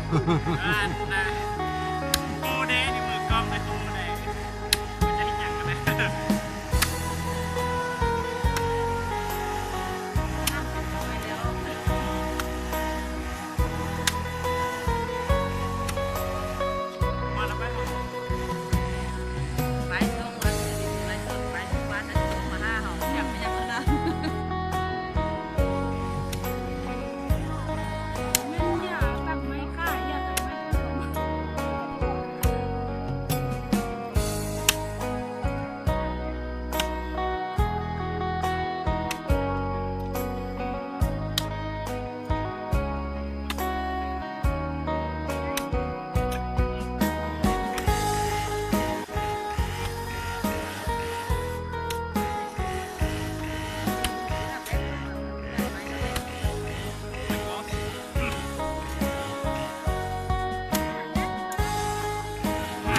ອັນນະ ໂອ້ເດ້ ນີ້ມືກ້ອງເດ້ ໂອ້ເດ້ ມັນຈະເຮັດຫຍັງກັນແດ່?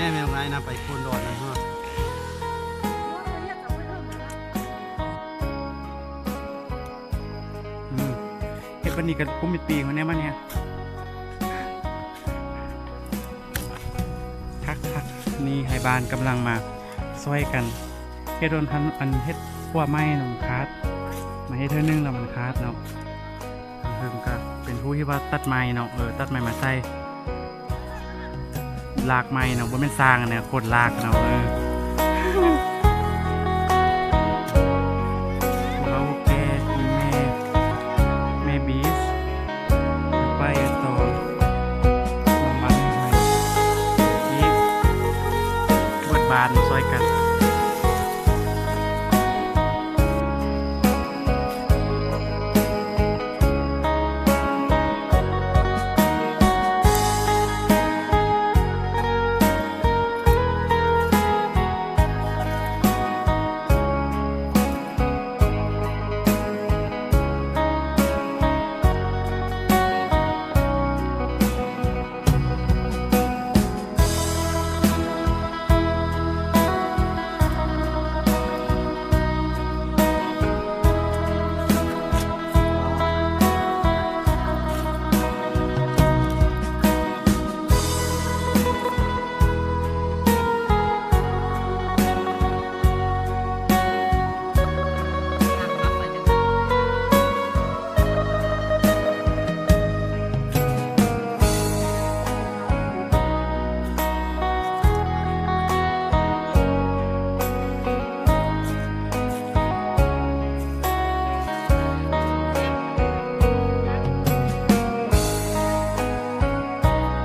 ແມ່ ແມ່ນ້ອງໄອນະ ໄປໂຄນດອນນັ້ນຮອດ ອືມ ເຮັດປານນີ້ກໍກຸ້ມເປັນປີພຸ້ນແນ່ມານີ້ ຄັກໆ ນີ້ໄທບ້ານກຳລັງມາຊ່ວຍກັນເຮັດໂດນທັນ ອັນເຮັດຂົວໃໝ່ນຳຂາດ ມາເຮັດເທື່ອໜຶ່ງແລ້ວມັນຂາດເນາະ. ເພິ່ນກໍເປັນຜູ້ທີ່ວ່າຕັດໄມ້ເນາະ ເອີ ຕັດໄມ້ມາໃສ່ ລາກໄມ້ເນາະ ບໍ່ແມ່ນສ້າງນະ ຄົນລາກເນາະ ເອີ ພວກເຮົາແກ່ ອີ່ແມ່ ແມ່ບີສ ໄປຕໍ່ ນ້ຳມັນ ອີກ ເບິດບານຊ່ອຍກັນ.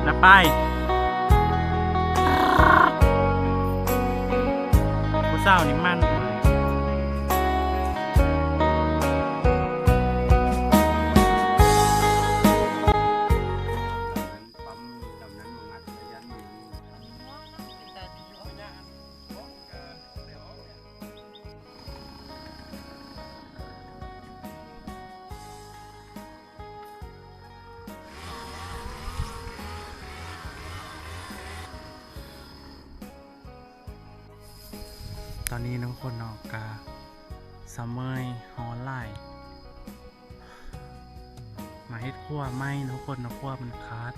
ນະໄປ ຜູ້ສາວນີ້ມັນ ຕອນນີ້ເນາະ ທຸກຄົນເນາະ ກະສະເໝີຍຮ້ອນຫຼາຍ ມາເຮັດຂົວໃໝ່ເນາະ ທຸກຄົນເນາະ ຂົວມັນຂາດ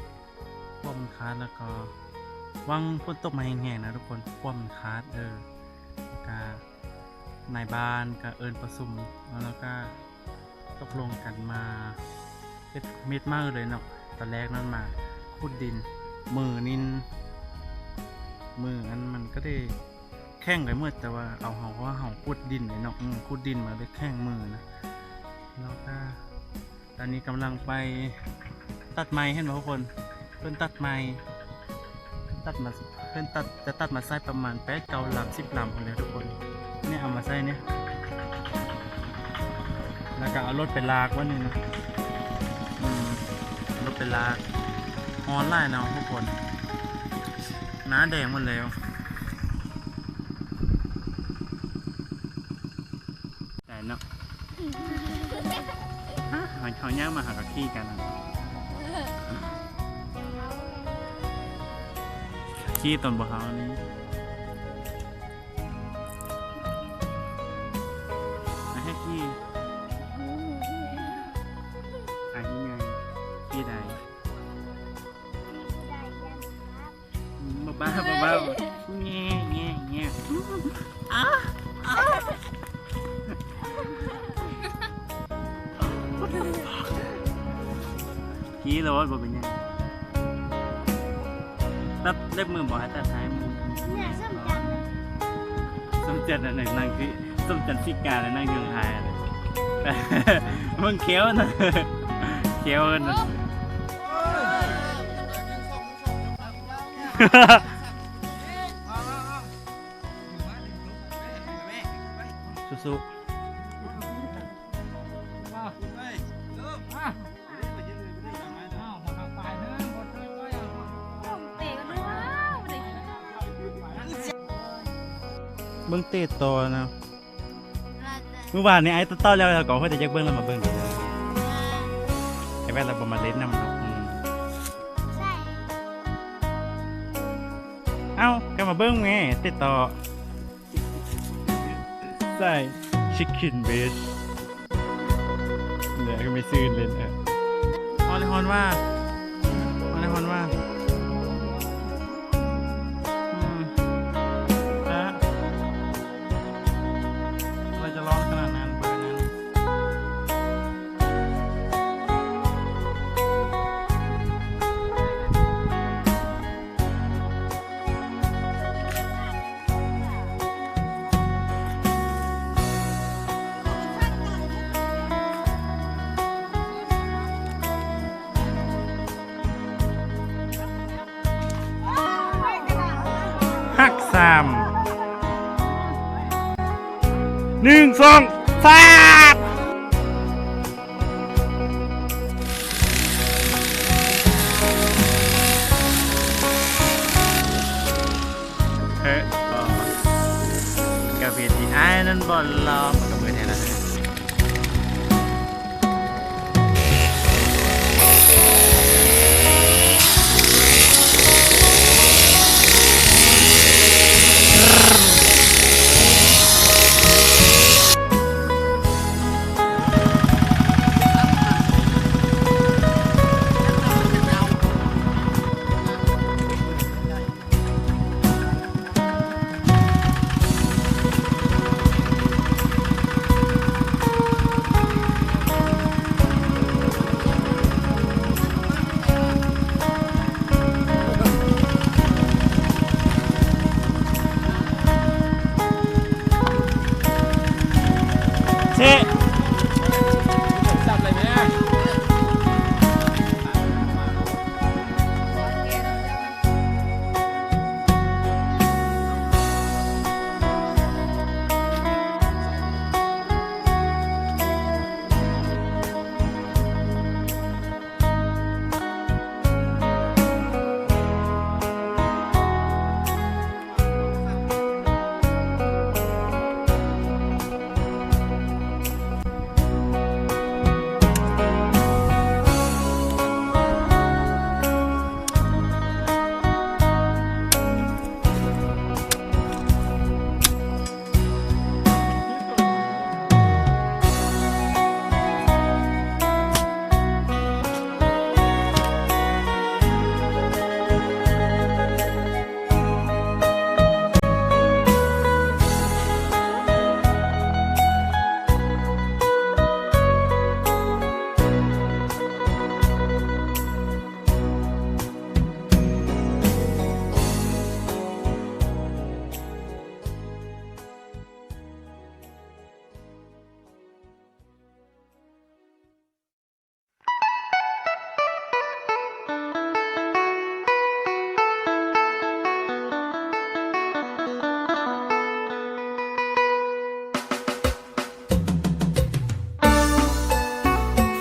ຂົວມັນຂາດ ແລ້ວກໍຫວັງຝົນຕົກມາແຮງໆນະ ທຸກຄົນ ຂົວມັນຂາດ ເອີ ແລ້ວກະນາຍບ້ານກະເອີ້ນປະຊຸມ ແລ້ວກະຕົກລົງກັນມາເຮັດ ເຮັດໃໝ່ເລີຍເນາະ ຕອນແລກນັ້ນມາຂຸດດິນ ມືນີ້ ມືອັນມັນກະໄດ້ ແຂງໄປໝົດ ແຕ່ວ່າເອົາ ເຮົາ ເພາະວ່າເຮົາຂຸດດິນເດ້ເນາະ ອືມ ຂຸດດິນມາໄດ້ແຂງມືນະ ແລ້ວກະຕອນນີ້ກຳລັງໄປຕັດໄມ້ ເຫັນບໍ່ທຸກຄົນ ເພິ່ນຕັດໄມ້ ຕັດມາ ເພິ່ນຕັດ ຈະຕັດມາໃສ່ປະມານແປດເກົ້າລຳ ສິບລຳພຸ້ນແຫຼະທຸກຄົນ ນີ້ເອົາມາໃສ່ນີ້ ແລ້ວກະເອົາລົດໄປລາກວັນນີ້ນະ ອືມ ເອົາລົດໄປລາກ ຮ້ອນຫຼາຍເນາະທຸກຄົນ ໜ້າແດງໝົດແລ້ວ. ໄດ້ເນາະ ຮະ ເຮົາ ເຮົາຍ່າງມາຫາກະຂີ່ກັນ ຂີ່ຕອນບໍ່ເຮົານີ້ ມາໃຫ້ຂີ່ ອາ ຂີ່ໄງ ຂີ່ໄດ້. ເບົາໆ ແງ່ໆໆ ຂີ່ໂລດ ບໍ່ເປັນຫຍັງ. ຕັດເລັບມືບໍ່ໃຫ້ຕັດໃຫ້ມື. ສົມຈັນ ອັນນັ້ນຄືສົມຈັນສິກາ ແລ້ວນັ່ງຢູ່ທ້າຍ. ເບິ່ງແຂ້ວນະ ແຂ້ວນະ. ສູ້ໆ. ເບິ່ງເຕະຕໍ່ນະ. ມື້ວານນີ້ອ້າຍຕັດຕໍ່ແລ້ວ ແລ້ວກໍພໍແຕ່ຢາກເບິ່ງ ແລ້ວມາເບິ່ງ. ໄອ້ແວ່ນລາວບໍ່ມາຫຼິ້ນນຳເນາະ. ອືມ ເອົ້າ ກໍມາເບິ່ງແມ້ ເຕະຕໍ່. ໃສ່ Chicken Base ເດີ ກໍມີຊື່ເຫຼັ້ນ. ເອີ ຮອນ ຮອນວ່າ ຮອນ ຮອນວ່າ ອືມ ອະ ອະໄລຈະຮ້ອນຂະໜາດນັ້ນ ເປີດນັ້ນ. ຮັກສາມ ໜຶ່ງ ສອງ ສາມ. ເຮີ້ ກໍເປັນທີ່ອ້າຍນັ້ນບໍ່ລອ ມັນກໍເໝືອນແທ້ລະ. ເຊະ